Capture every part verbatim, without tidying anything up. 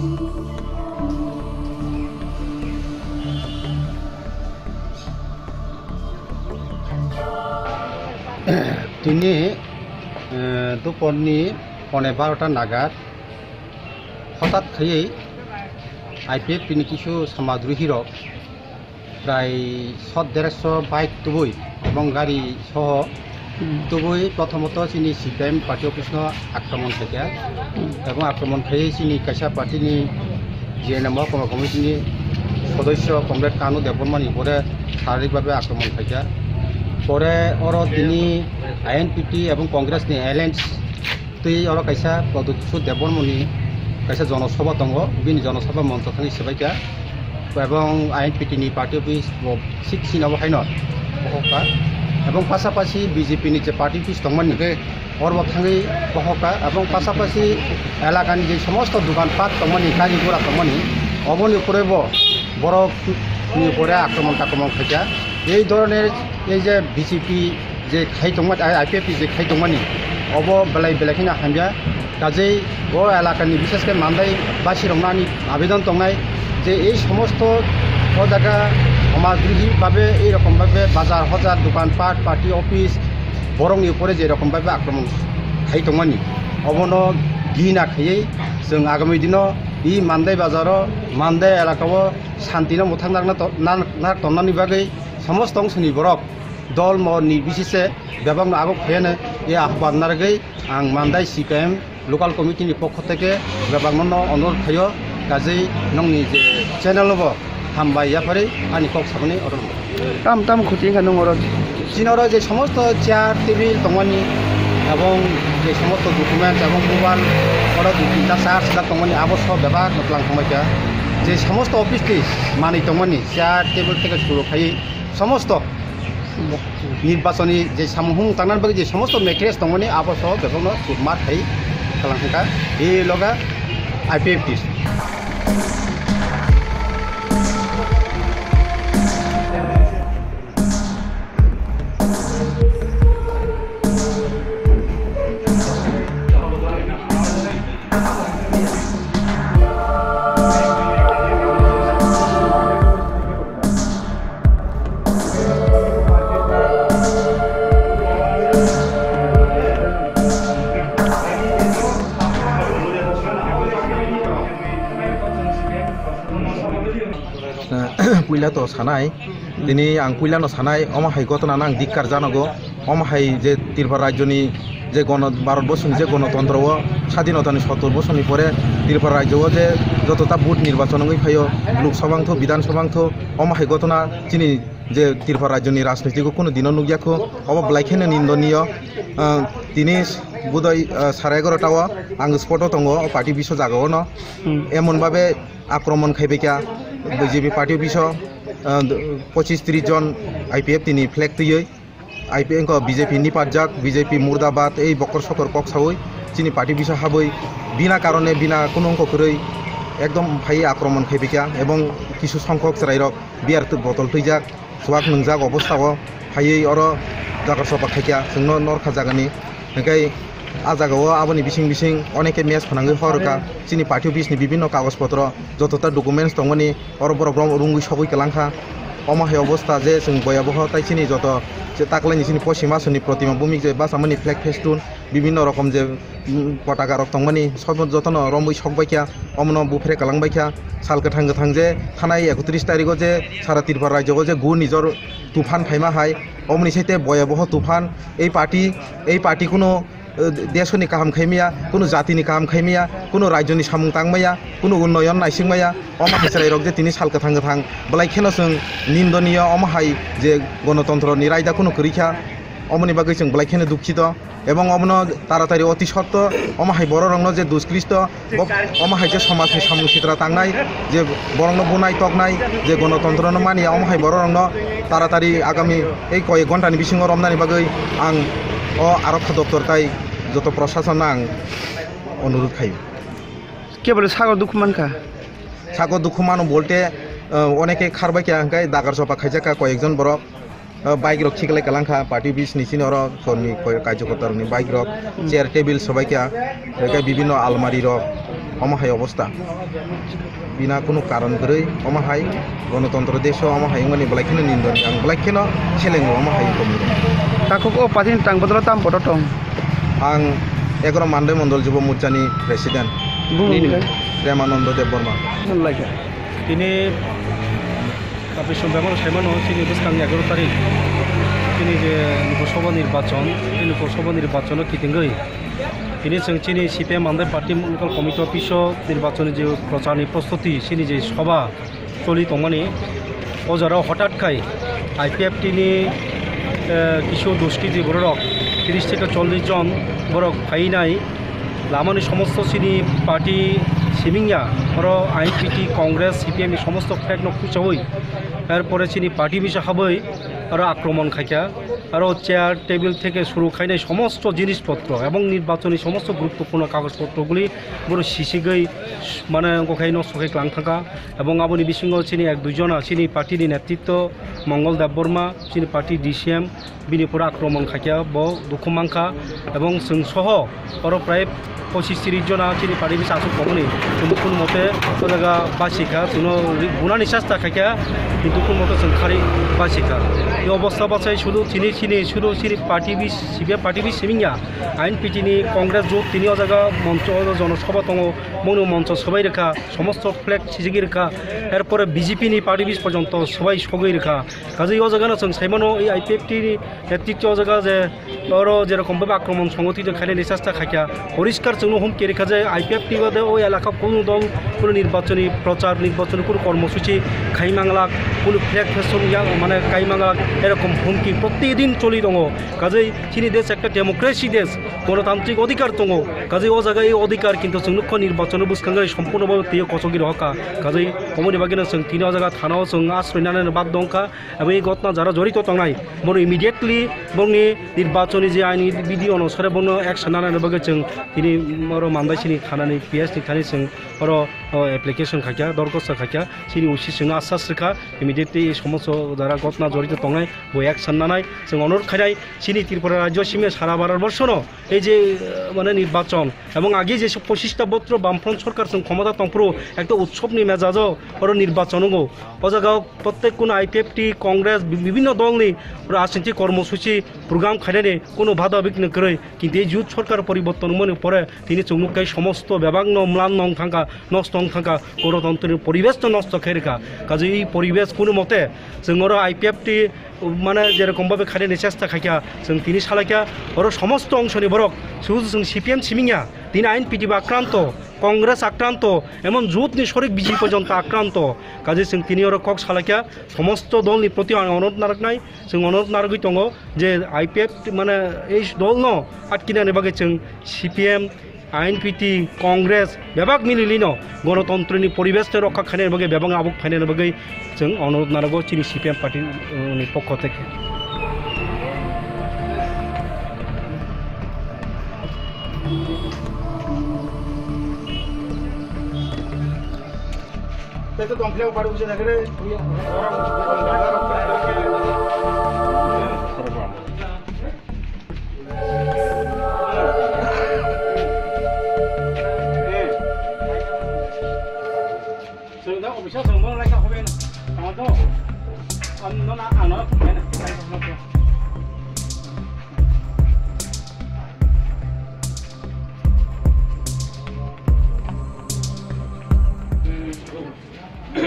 Tini, eh, duporni pone barota nagar hotat khaiwi I P F T ni kisu samadruhi rok prai sot derekso bike tubui ebong gari soho Hmm. tubui prothomot chini C P I M party office no akromon khaikha. Hmm. Ebong akromon khaiwi chini kaisa party ni G N M o Koma Committee ni sodosyo Comrade Kanu Debbarma ni pore sarik babe akromon khaikha. Pore oro tini I N P T ebong Congress ni alliance twi oro kaisa Pradyut Kishore Debbarma ni kaisa jonosabha tongo, bini jonosabha moncho thangwi swbaikha. Ebong I N P T ni party office bo six sini obo haino bohokha. Ebong pasapasi B J P ni je party office tongmani, oro bo thangwi bohokha. Ebong pasapasi elakani je somosto dukan pat tongmani, gari gura tongmani, oboni pore bo borok ni pore akromon takromon khaikha. Ei dhoroner ei je B J P je khai tongma, I P F T je khai tongmani, obo belai belai kheno hamya. Kajei o elakani, bishesh khe Mandai basirokno ani abedon tongnai je ei somosto o jaga samadruhi babe, ei rokom babe bazar hojar, dokan pat, party office, borokni upore je rokom babe akromon khai tongmani, obono gina khaiwi chwng agami dino i Mandai bazaro, Mandai elakao santino mwthang narwkna to-, nar-, narwk tonnani bagwi somosto ongsoni borok dol mol nirbisese bebakno aguk khaiyano e ahban narwgwi ang Mandai C P I M local committee ni pokho theke bebakno no onurodh khaio, kajei nongni je channel no bo hambai yapharwi ani kok sabani oro. Tam tam khuti wngkha nung oro? Chini oro je somosto chair table tongmani ebong je somosto document ebong mobile oro dui tinta charge sijak tongmani abo so bebak no twlang thangbaikha. Je somosto office ni manwi tongmani chair table theke suru khaiwi somosto nirbachoni je samung humung tangnani bagwi je somosto materials tongmani abo so bebakno chukmar khai kalang kha e loga I P F T. Puila to sanai, tini ang puila no sanai, omo hai gotona no ang dikkar janogo. Omo hai je Tripura rajyoni je gono-, Bharat borsoni je gonotontro o sadinotani sottor bosorni pore Tripura rajyo o je jotota vote nirbachon wngwi phaio, Lok Sabha wngtho, Bidhan Sabha wngtho, omo hai gotona chini je Tripura rajyoni rajnitiko kunu dino nukya kho, obo belai kheno nindoniyo. Ah, tini budoi, ah, sare egarota o ang spot o tongo, o party biso jaga o no. Hmm. Emon babe akromon khaibaikha B J P party office o, ah, pochis tris jon I P F T ni flag twiwi, I P F T B J P ni pajak, B J P murdabad, ei bokhor sokhor kok sawi chini party office o habwi bina karone bina kunu wngkha kwrwi ekdom phaiwi akromon khaibaikha ebong kisu songkhok chwrairok beer botol twijak, chuak nwngjak obostao phaiwi oro jagar soba khaikha, chwngno norkha jagani. Hwnkhe a jagao aboni bising bising oneke mess phwnangwi horkha, chini party office ni bibinno kagoj potro, jotota documents tongmani oro borok rom-, rungwi sogwi kwlangkha. Omo hai obosta je chwng boyaboho tai chini joto je taklaini chini poschim asoni protima bumik je bachamani flag festoon bibinno rokom je, mm, potaka rok tongmani sobo jotono romwi sokbaikha, omono bupre kwlangbaikha. Sal kwthang kwthang je thanai ekotris tarikgo je sara Tripura rajyo o je ghurnijor tuphan phaima hai, omoni site boyaboho tuphan. Ei party, ei party kuno, eh, desoni kaham khaimaya, kuno jatini kaham khaimaya, kuno rajyoni samung tangmaya, kuno unnoyon naisingmaya. Omo hai chwrairok je tini sal kwthang kwthang belai kheno chwng nindoniyo omo hai je gonotontroni raida kuno kwrwikha, omoni bagwi chwng belai kheno dukhito. Ebong obono taratari oti sotto omo hai bororokno je duskrito, bo-, omo hai je somajni samung sitra tangnai, je borokno bunai toknai, je gonotontrono manya, omo hai bororokno taratari agami ei koyek ghontani bisingo romnani bagwi ang o arokha doptor tai joto prosasonno ang onurut khaio. Kebole sago dukhu mankha? Sago dukhu mano bolte, eh, oneke kharbai kha hwnkhe dagar chopa khaijak kha koyekjon borok. Ah, bike rok khiklai kalang kha, party office ni sini oro sorni koi-, kaijakota rokni bike rok, hmm, chair table sobai kha, tei khe bibinno almari rok, Omo hai obostha. Bina kunu karon kwrwi omo hai Ganatantro desh o omo hai wngmani belai kheno nindoni, ang belai kheno selengo omo hai wngmani. Takhuk o party ni tang bodol o tam bodo tong? Ang Egaroh Mandai Mondol Jubo Morcha ni president. Bumung khe? Premanando Debbarma. Tini kapisong bebak saimano chini bwskang egaroh tarik chini je Lok Sabha nirbachon, chini Lok Sabha nirbachon o kitingwi tini chwng chini C P I M Mandai party local committee office o nirbachon ni je prochar ni prostuti chini je sabha choli tongmani, o jora hothat khai I P F T ni, eh, kisu duskiti borok tris theke chollish jon borok phainai lamani somosto chini party simingya, oro I N P T, Congress, C P M ni somosto flag no khuchaui, er pore chini party bisa habwi oro akromon khaikha, aro chair, table theke suru khainai somosto jinis potro ebong nirbachoni somosto guruttopurno kagoj potro guli boro sisigwi mane wngkha khe nosto khe klang thangkha. Ebong aboni bisingo chini ek dui jona chini party ni netritwo Mongol Debbarma, chini party D C M, bini pura akromon khaikha, bo dukhu mankha. Ebong chwng soho oro prai pochish tris jona chini party bisa aswk tongmani, chwng kunu mote o jaga basikha, chwngno ri-, bunani chesta khaikha, kintu kunu mote chwng khari basikha. I obostha bachai sudu chini, chini sudu chini party bis-, C P I M party bis simingya, I N P T ni Congress jot tini o jaga moncho o jonosabha tongo, bono moncho swbai rwkha, somosto flag sijigwi rwkha, er pore B J P ni party bis porjonto swbai sogwi rwkha. Kaje o jaga no chwng saimano, i I P F T ni netritwo o jaga je oro jerokom bhabe akromon songotito khainani chesta khaikha, poriskar chwngno humki rwkha je I P F T bade o elaka kunu dol kunu nirbachoni prochar, nirbachoni kunu kormosuchi khai manglak, kunu flag festoon ya mane kai manglak, erokom humki protidin choli tongo. Kaje chini desh ekta democracy desh, gonotantrik odhikar tongo. Kaje o jaga ei odhikar kintu chwng nukha nirbachon bwskango sompurno bhabe twiyo kochogwi rohorkha. Kaje omoni bagwino chwng tini o jaga thanao chwng asroi nanani badhyo wngkha. Abo ei ghotna jara jorito tongnai, bono immediately bongni nirbachoni je aini bidhi onusare bono action nanani bagwi chwng tini oro Mandaisini thanani P S ni thani chwng oro, o, application khaikha, dorkhosto khaikha, chini O C chwngno asas rwkha, immediately ei somosto jara ghotna jorito tongnai bo action nanai. Chwng onurodh khainai chini Tripura rajyo simi sara Bharat borsono ei je, eh, mane nirbachon ebong age je pochista botro Bamfront sorkar chwng khomota tongphuru ekta utsobni mejajo oro nirbachon wngo. O jaga o prottek kuno I P F T, Congress, bi-, bibhinno dolni rajniti kormosuchi program khainani kuno bada bikno kwrwi, kintu ei jut sorkar poriborton wngmani pore tini chwng nukha ei somosto bebakno mlam nong thangkha, nosto wng thangkha, gorotontrini poribesh no nosto khairwkha. Kaje ei poribesh kuno mote chwng oro I P F T mane jerokom bhabe khainani chesta khaikha, chwng tini salaikha, oro somosto ongsoni borok, sudu chwng C P M simingya, tini I N P T bai akranto, Congress akranto, emon jut ni sorik B J P porjonto akranto. Kaje chwng tini oro kok salaikha, somosto dolni proti ang onurodh narwknai, chwng onurodh narwgwi tongo je I P F T mane ei dolno atkinani bagwi chwng C P M, I N P T, Congress bebak mililino gonotontroni poribesh tei rokha khainani bagwi bebak abuk phainani bagwi chwng onurodh narwgo chini C P M party, uh, ni pokho theke.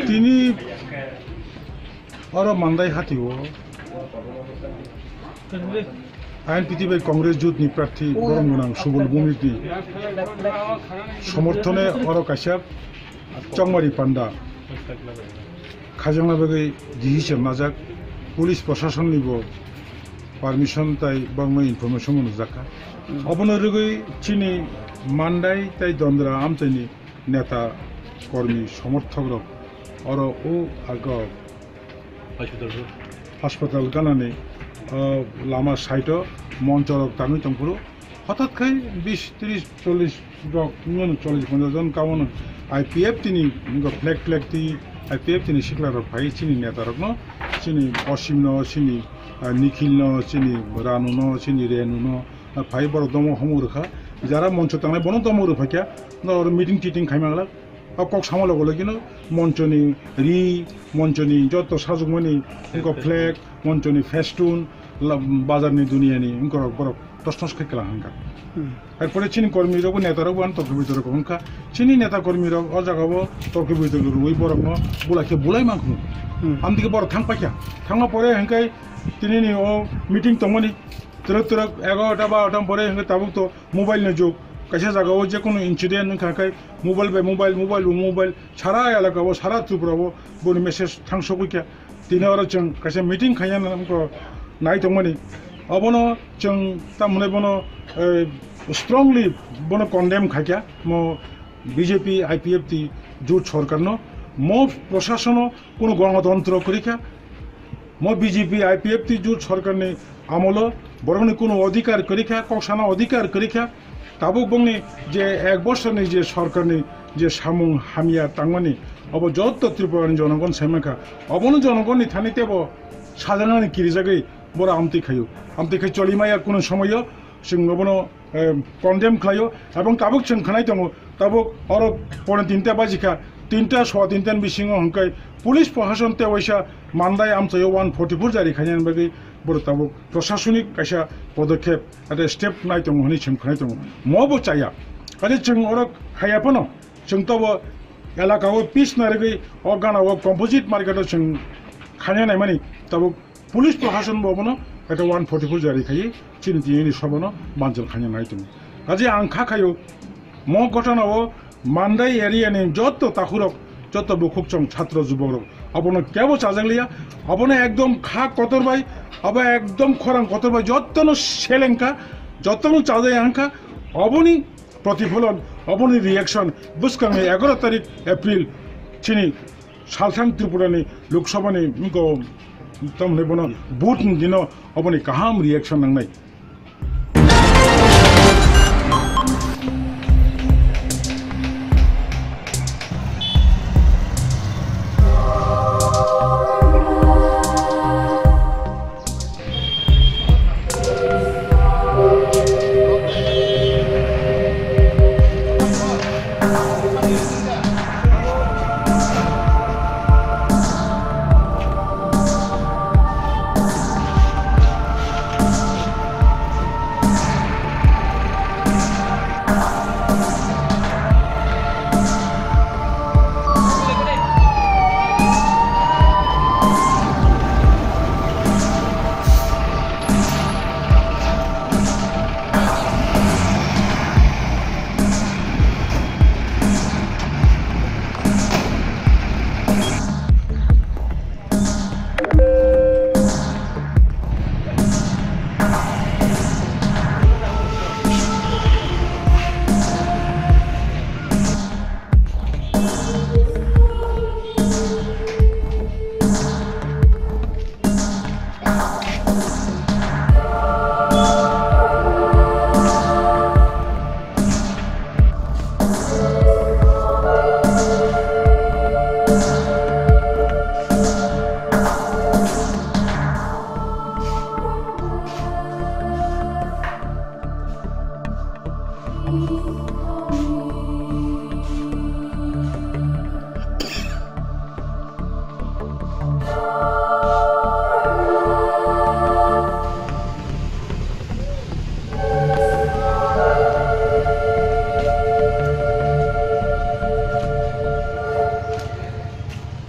Tini oro Mandai hati o I N P T bai Congress jut ni prarthi borom gwnang Subal Bhumik ni somorthone oro kaisa chongmari panda khajakna bagwi decision najak, police proshashan ni bo permission tai bangma information bo nujak kha. Obono rwgwi chini Mandai tai Dondra amchai ni neta, kormi, somorthok rok oro o aga hospital, hospital ganani, o, lama side o moncho rok tangwi tongphuru, hothat khai bis, tris, chollish rok, nung chollish ponchash jon kamono I P F T ni nungkha flag, flag twi I P F T ni sikla rok phai chini neta rok no, chini Osim no, chini, ah, Nikhil no, chini Ranu no, chini Renu no, phai borok domo homo rwkha. Jara moncho tangnai bono tomo rw phaikha, no oro meeting titing khaima glak. O kok samo logo logi no monchoni ri, monchoni joto sajwkmani, eko flag, monchoni festoon, la-, bazarni duniyani wngkorok borok tos tos khe kwlang wngkha. Hmm. Erpore chini kormi rok bo neta rok bo ano torko bitorko wngkha. Chini neta kormi rok o jaga o torko bitorko rwui borok no bulai khe bulai mankhu. Hmm. Amtike borok thang paikha. Thangma pore hwnkhe tini ni o meeting tongmani twrwk twrwk egarota barota pore hwnkhe tabuk to mobile ni jug. Kaisa jaga o je kono incident wngkha khe mobile bai mobile, mobile bai mobile, sara elaka o, sara Tripura o boni message thang sogwi kha. Tini oro chwng kaisa meeting khaina nai tongmani. Obono chwng tamoni bono, eh, strongly bono condemn khaikha mo B J P I P F T jut sorkarno, mo prosasono kuno gonotantro kwrwikha, mo B J P I P F T jut sorkarni amolo borokni kuno odhikar kwrwikha, kok sana odhikar kwrwikha. Tabuk bongni je ek bosorni je sorkarni je samung hamya tangmani, obo jotto Tripurani jonogon saimankha. Obono jonogonni thani tebo sajaknani kirijagwi boro amtwi khaio. Amtwi khai cholimaya kuno somoyo chwng obono, eh, condemn khlaio. Ebong tabuk chwng khnai tongo, tabuk oro pone tinta bajikha, tinta sowa tinta ni bisingo hwnkhe police prohason tei waisa mandai amchaio one forty four jari khainani bagwi boro tabuk prosasonik kaisa podokhep ate step nai tongo hwnwi chwng khnai tongo. Mobo chaya. Ate chwng oro khaya phano chwng tobo elaka o peace narigwi o gana o composite market o chwng khaina naimani tabuk police prohason bo bono ate one forty four jari khaiwi chini tini ni sobono banchal khaina nai tongo. Kaje ang kha khaio mo gotana o Mandai area ni jotto takhurok, jotto bukhuk chong chhatro jubokrok abono kebo chajakliya, abono ekdom kha kotor bai, abo ekdom khorang kotor bai jottono selengkha, jottono chajai angkha, oboni protipholon, oboni reaction bwskangni egaroh tarik April chini salthang Tripurani Lok Sabhani wngkha, tamni bono vote ni dino oboni kaham reaction nangnai.